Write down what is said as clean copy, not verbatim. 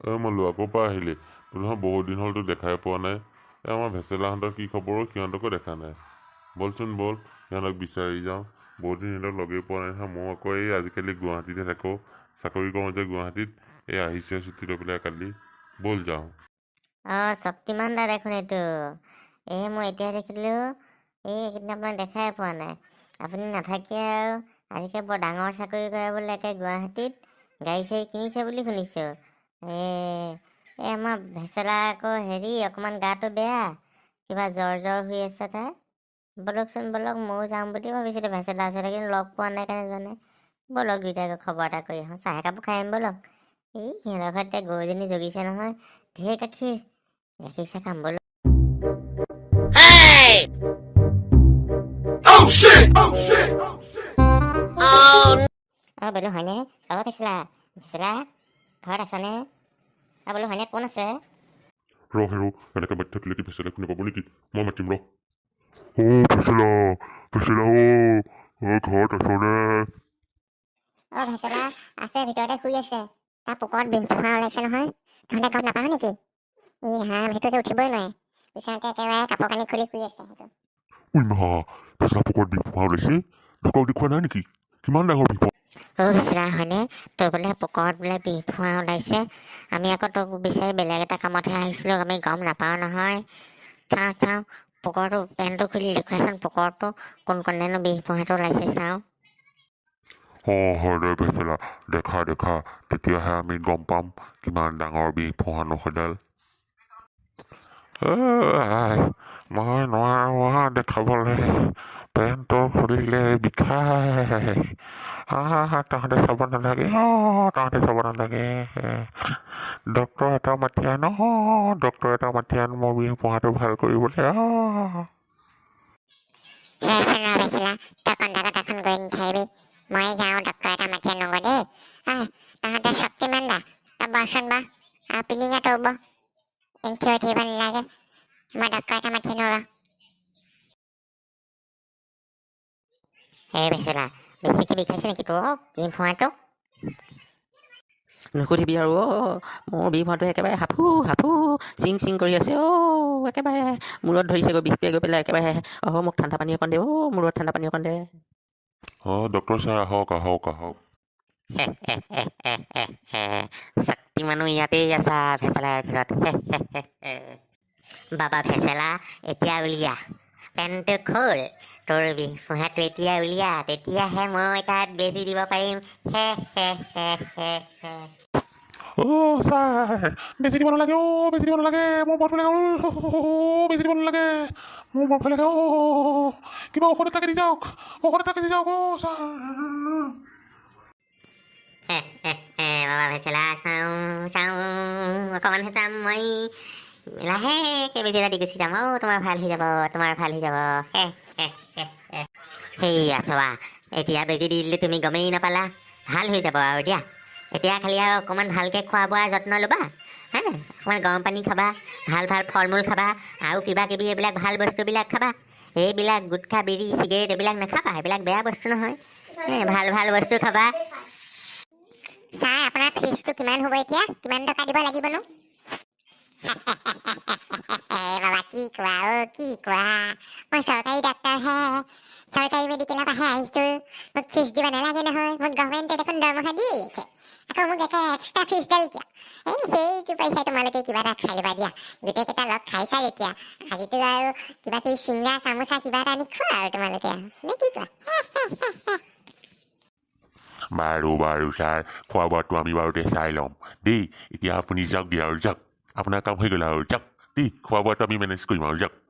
অ' মলুৱা, ক'ৰ পৰা আহিলি? তোক দেখোন বহুত দিন হ'ল তোক দেখাই পোৱা নাই। এই আমাৰ ভেচেলাহঁতৰ কি খবৰ অ'? সিহঁতকো দেখা নাই। ব'লচোন ব'ল, সিহঁতক বিচাৰি যাওঁ। বহুত দিন সিহঁতক লগেই পোৱা নাই নহয়। ময়ো আকৌ এই আজিকালি গুৱাহাটীতহে থাকোঁ, চাকৰি কৰোঁ যে গুৱাহাটীত। এই আহিছোঁহে ছুটি লৈ পেলাই কালি। ব'ল যাওঁ। অঁ, শক্তিমান দা দেখোন এইটো। এই মই এতিয়া দেখিলোঁ। এই এইকেইদিন আপোনাক দেখাই পোৱা নাই। আপুনি নাথাকে আৰু আজিকালি বৰ ডাঙৰ চাকৰি কৰে বোলে একে গুৱাহাটীত, গাড়ী চাড়ী কিনিছে বুলি শুনিছোঁ। এই এই আমাৰ ভেচেলা আকৌ হেৰি অকণমান গাটো বেয়া, কিবা জ্বৰ জ্বৰ হৈ আছে তাৰ। ব'লকচোন ব'লক, ময়ো যাম বুলি ভাবিছিলোঁ ভেচেলা ওচৰলৈ, কিন্তু লগ পোৱা নাই কাৰণে যোৱা নাই। ব'লক, দুয়োটাই গৈ খবৰ এটা কৰি আহোঁ, চাহ একাপো খাই আহিম ব'লক। এই সিহঁতৰ ঘৰত এতিয়া গৰুজনী জগিছে নহয়, ঢেৰ গাখীৰ, গাখীৰ চাহ খাম ব'লক। Oh shit! Oh shit! অঁ বোলো হয়নে? অঁ ভেচেলা, ভেচেলা ঘৰত আছনে? অঁ বোলো হয়নে, কোন আছে? ৰ হেৰ', এনেকৈ মাতি থাকিলে কি ভেচেলাই শুনি পাব নেকি? মই মাতিম ৰ। অ' ভেচেলা, ভেচেলা, অ' অ' ঘৰত আছনে? অঁ ভেচেলা আছে, ভিতৰতে শুই আছে। তাৰ পোকৰত বিষ পোহা ওলাইছে নহয়, তহঁতে গম নাপাৱ নেকি? ই ৰাম, সেইটো যে উঠিবই নোৱাৰে, বিচনাতে একেবাৰে কাপোৰ কানি খুলি শুই আছে সেইটো। ঐ মা, ভেচেলা পকৰত বিষ পোহা ওলাইছে? ডক্টৰক দেখুওৱা নাই নেকি? কিমান ডাঙৰ বিষ? অ' ভেচেলা হয়নে, তোৰ বোলে পোকৰত বোলে বিষ পোহা ওলাইছে? আমি আকৌ তোক বিচাৰি বেলেগ এটা কামতহে আহিছিলোঁ, আমি গম নাপাওঁ নহয়। চাওঁ চাওঁ, পোকৰটো পেণ্টটো খুলি দেখুৱাচোন, পোকৰটো কোন কোনেনো বিষ পোহাটো ওলাইছে চাওঁ। অঁ হয় দে ভেচেলা, দেখা দেখা, তেতিয়াহে আমি গম পাম কিমান ডাঙৰ বিষ পোহানো সেইডাল। আই, মই নোৱাৰোঁ আ দেখাবলৈ, পেণ্টটো খুলিলে বিষাই। আহ, তহঁতে চাব নালাগে। অঁ, তহঁতে চাব নালাগে। ডক্তৰ এটা মাতি আন। অঁ, ডক্তৰ এটা মাতি আন, মোৰ বিষ পোহাটো ভাল কৰিবলৈ। অঁ। ৰচোন ৰ ভেচেলা, তই কন্দা কটাখন গৈ নাথাকিবি। মই যাওঁ, ডক্তৰ এটা মাতি আনোগৈ দেই। আহ, তহঁতে শক্তিমান দা, তই বহচোন বহ, আৰু পিলিঙা তই বহ, থিয় হৈ থাকিব নালাগে। মই ডক্তৰ এটা মাতি আনো ৰ। এই ভেচেলা, বেছিকৈ বিষাইছে নেকি তোৰ বিষ হোৱাটো? নুসুধিবি আৰু অ', মোৰ বিষ হোৱাটো একেবাৰে হাফু হাফু চিং চিং কৰি আছে অ', একেবাৰে মূৰত ধৰিছেগৈ বিষটোৱে গৈ পেলাই একেবাৰে। অ' মোক ঠাণ্ডা পানী অকণ দে অ', মূৰত ঠাণ্ডা পানী অকণ দে। অঁ ডক্তৰ ছাৰ, আহক আহক আহক। শক্তিমানো ইয়াতেই আছা ভেচেলাৰ ঘৰত। বাবা ভেচেলা, এতিয়া উলিয়া, পেণ্টটো খোল, তোৰ বিষ ফোঁহাটো এতিয়া উলিয়া, তেতিয়াহে মই তাত বেজি দিব পাৰিম। হে হে হে হে হে। অ' ছাৰ, বেজি দিব নালাগে অ', বেজি দিব নালাগে, মোৰ বৰ ভয় লাগে। অ' বেজি দিব নালাগে, মোৰ বৰ ভয় লাগে। অ' কিবা ঔষধ এটাকে দি যাওক, ঔষধ এটাকে দি যাওক অ' ছাৰ। হে হে হে, বাবা ভেচেলা, চাওঁ চাওঁ, অকণমানহে চাম মই, লাহেকে বেজি এটা দি গুচি যাম। অ' তোমাৰ ভাল হৈ যাব, তোমাৰ ভাল হৈ যাব। হে হে হে হে। সেইয়া চোৱা, এতিয়া বেজি দি দিলে, তুমি গমেই নাপালা, ভাল হৈ যাব আৰু দিয়া। এতিয়া খালি আৰু অকণমান ভালকৈ খোৱা বোৱাৰ যত্ন ল'বা হে, অকণমান গৰম পানী খাবা, ভাল ভাল ফল মূল খাবা আৰু কিবা কিবি এইবিলাক ভাল বস্তুবিলাক খাবা। এইবিলাক গুটখা, বিড়ি, চিগাৰেট এইবিলাক নাখাবা, এইবিলাক বেয়া বস্তু নহয়। ভাল ভাল বস্তু খাবা। ছাৰ, আপোনাৰ ফিজটো কিমান হ'ব এতিয়া? কিমান টকা দিব লাগিবনো? বাবা, কি কোৱা অ', কি কোৱা? মই চৰকাৰী ডাক্তৰহে, চৰকাৰী মেডিকেলৰ পৰাহে আহিছোঁ। মোক ফিজ দিব নালাগে নহয়, মোক গভৰ্ণমেণ্টে দেখোন দৰমহা দি আছে। আকৌ মোক একে এক্সট্ৰা ফিজডাল কিয়? এই সেইটো পইচা তোমালোকে কিবা এটা খাই ল'বা দিয়া। গোটেইকেইটা লগ খাইছা যেতিয়া আজিতো আৰু কিবা কিবি চিংৰা চামোচা কিবা এটা আনি খোৱা আৰু তোমালোকে, নে কি কোৱা? বাৰু বাৰু ছাৰ, খোৱা বোৱাটো আমি বাৰুতে চাই ল'ম দেই। এতিয়া আপুনি যাওক দিয়া আৰু যাওক, আপোনাৰ কাম হৈ গ'ল আৰু যাওক দেই। খোৱা বোৱাটো আমি মেনেজ কৰিম আৰু যাওক।